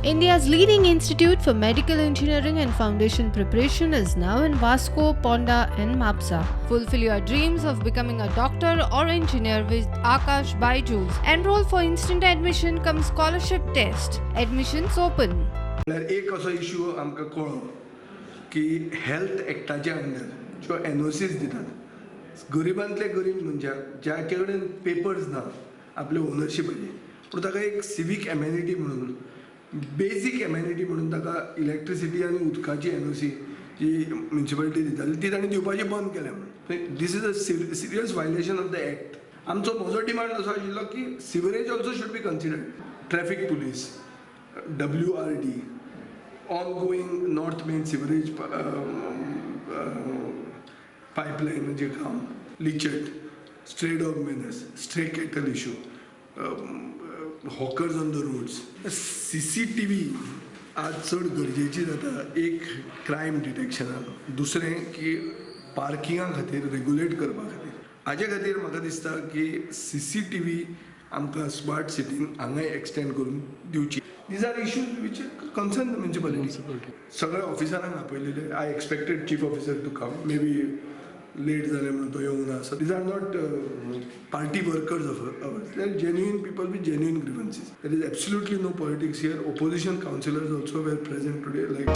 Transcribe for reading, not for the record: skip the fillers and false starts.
India's leading institute for medical engineering and foundation preparation is now in Vasco, Ponda, and Mapsa. Fulfill your dreams of becoming a doctor or engineer with Akash Byju's. Enroll for instant admission cum scholarship test. Admissions open. म्हळ्यार एक असो issue आमकां कळ्ळो की health एक्टाच्या under ज्यो एनओसीस दितात गरिबांतले गरीब मनशाक, ज्याचे कडेन पेपर्स ना आपले ओनरशिपाचे, पूण ताका एक सिवीक एमेनिटी म्हणून, बेजीक एमेनिटी म्हणून ताका इलेक्ट्रिसिटी आनी उदकाची एनओसी जी म्युनिसिपालिटी दिताली ती तांणी दिवपाची बंद केल्या म्हणून. This is a serious violation of the act. आमचो म्हजो डिमांड असो आशिल्लो की sewerage also should be considered. Traffic police, WRD, ongoing north main sewerage pipeline म्हणजे काम, लिचट, stray dog menace, stray cattle issue, hawkers on the roads, CCTV आज चड गरजेची जाता एक क्रायम डिटेक्शनाक, दुसरें की पार्किंगा खातीर रेगुलेट करपा खातीर. हाजे खातीर म्हाका दिसता की सीसीटीव्ही आमकां स्मार्ट सिटीन हांगाय एक्सटेंड करून दिवची. These are issues which concern the municipality. सगळ्या ऑफिसरांक आपयलेले. I expected chief officer to come, maybe late जालें म्हणून तो येवंक ना. So these are not party workers of ours, they are genuine people with genuine grievances. There is absolutely no politics here. Opposition councillors also were present today, like